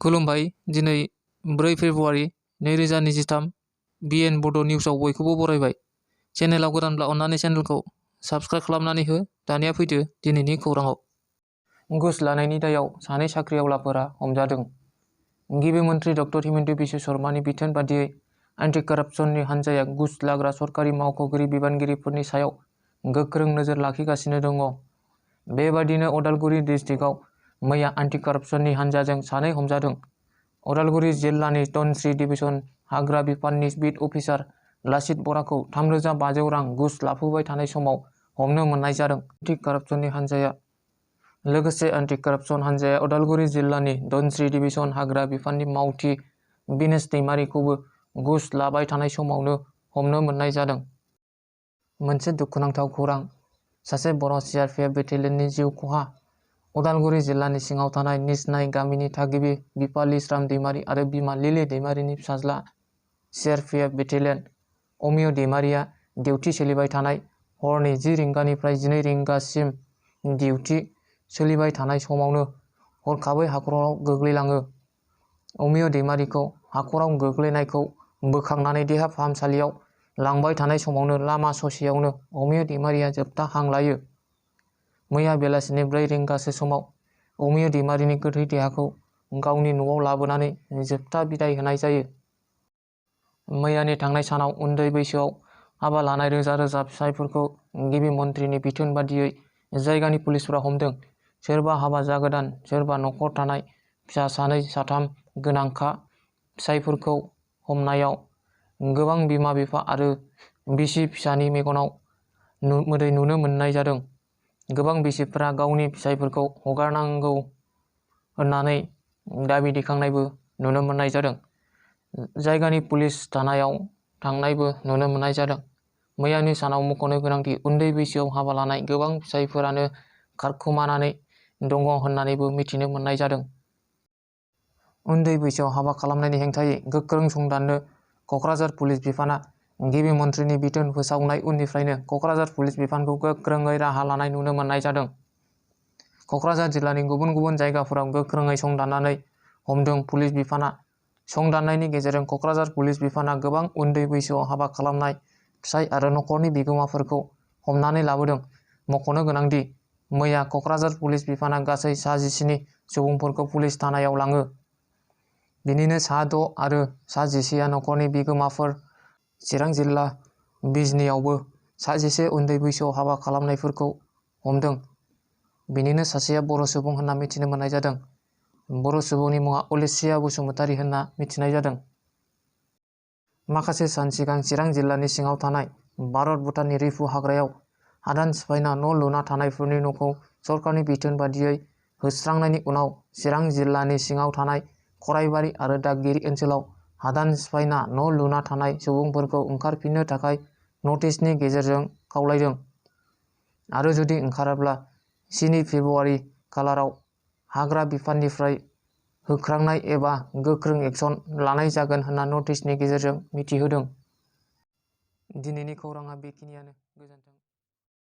खुलुमबाय। दिनै 4 February 2023 BN बड' निउसआव बयखौबो बरायबाय। चेनेलाव गोदानब्ला अन्नानै चेनेलखौ साबस्क्राइब खालामनानै हो। दानिया फैदो दिनैनि खौराङाव। घुस लानायनि दायाव सानै साख्रिआवलाफोरा हमजादों। गिबि मन्थ्रि डक्टर हिमन्त बिश्व शर्मानि बिथोन बादियै एन्टि कारापसननि हान्जाया घुस लाग्रा सरकारि मावख'गिरि बिबानगिरिफोरनि सायाव गोख्रों नोजोर लाखिगासिनो दङ। बेबादिनो अदालगुरि डिस्ट्रिक्टआव मैया एन्टि कारापसननि हान्जाजों सानै हमजादों। अदालगुरि जिल्लानि धनस्री डिभिजन हाग्रा बिफाननि बिट अफिसार लासित बराखौ 3,500 रां घुस लाफुबाय थानाय समाव हमनो मोननाय जादों। एन्टि कारापसननि हान्जाया लोगोसे एन्टि कारापसन हान्जाया अदालगुरि जिल्लानि धनस्री डिभिजन हाग्रा बिफाननि मावथि बिनेश दैमारिखौबो घुस लाबाय थानाय समावनो हमनो मोननाय जादों। मोनसे दुखुनांथाव खौरां। सासे बर' CRPF बेटेलियननि जिउ खहा। अदालगुरि जिल्लानि सिङाव थानाय निजनाय गामिनि थागिबि बिफा लिसराम दैमारि आरो बिमा लिलि दैमारिनि फिसाज्ला CRPF battalion Amiya Daimaria duty सोलिबाय थानाय हरनि 10 रिंगानिफ्राय 12 रिंगासिम डिउटि सोलिबाय थानाय समावनो हरखाबै हाखराव गोग्लैलाङो। अमिय दैमारिखौ हाखराव गोग्लैनायखौ बोखांनानै देहा फाहामसालियाव लांबाय थानाय समावनो लामा ससेयावनो अमिय दैमारिया जोबथा हां लायो। मैया बेलासिनि 4 रिंगासो समाव अमिय दैमारिनि गोथै देहाखौ गावनि न'आव लाबोनानै जोबथा बिदाय होनाय जायो। मैयानि थांनाय सानाव उन्दै बैसोआव हाबा लानाय रोजा रोजा फिसायफोरखौ गिबि मन्थ्रिनि बिथोन बादियै जायगानि पुलिसफोरा हमदों। सोरबा हाबा जागोदान, सोरबा न'खर थानाय फिसा सानै साथाम गोनांखा फिसायफोरखौ हमनायाव गोबां बिमा बिफा आरो बिसि फिसानि मेगनाव मोदै नुनो मोननाय जादों। गोबां बिसिफोरा गावनि फिसायफोरखौ हगारनांगौ होननानै दाबि दैखांनायबो नुनो मोननाय जादों। जायगानि पुलिस थानायाव थांनायबो नुनो मोननाय जादों। मैयानि सानाव मख'नो गोनांदि उन्दै बैसोआव हाबा लानाय गोबां फिसायफोरानो खारखुमानानै दङ होननानैबो मिथिनो मोननाय जादों। उन्दै बैसोआव हाबा खालामनायनि हेंथायै गोख्रों संदाननो क'क्राझार पुलिस बिफाना गिबि मन्थ्रिनि बिथोन फोसावनाय उननिफ्रायनो क'क्राझार पुलिस बिफानखौ गोख्रोङै राहा लानाय नुनो मोननाय जादों। क'क्राझार जिल्लानि गुबुन गुबुन जायगाफोराव गोख्रोङै संदाननानै हमदों पुलिस बिफाना। संदाननायनि गेजेरजों क'क्राझार पुलिस बिफाना गोबां उन्दै बैसोआव हाबा खालामनाय फिसाय आरो न'खरनि बिगोमाफोरखौ हमनानै लाबोदों। मख'नो गोनांदि मैया क'क्राझार पुलिस बिफाना गासै सा 17 सुबुंफोरखौ पुलिस थानायाव लाङो। बिनिनो सा 6 आरो सा 11आ न'खरनि बिगोमाफोर। चिरां जिल्ला बिजनीआवबो सा 11 उन्दै बैसोआव हाबा खालामनायफोरखौ हमदों। बिनिनो सासेया बर' सुबुं होनना मिथिनो मोननाय जादों। बर' सुबुंनि मुङा अलसिया बसुमतारी होनना मिथिनाय जादों। माखासे सान सिगां चिरां जिल्लानि सिङाव थानाय भारत भुटाननि रिफु हाग्रायाव हादान सिफायना न' लुना थानायफोरनि न'खौ सरकारनि बिथोन बादियै होस्रांनायनि उनाव चिरां जिल्लानि सिङाव थानाय खराइबारि आरो दागगिरि ओनसोलाव हादान सिफायना न' लुना थानाय सुबुंफोरखौ ओंखारफिननो थाखाय नटिसनि गेजेरजों खावलायदों आरो जुदि ओंखाराब्ला 7 फेब्रुआरि खालाराव हाग्रा बिफाननिफ्राय होख्रांनाय एबा गोख्रों एक्सन लानाय जागोन होनना नटिसनि गेजेरजों मिथिहोदों। दिनैनि खौराङा बेखिनियानो। गोजोन्थों।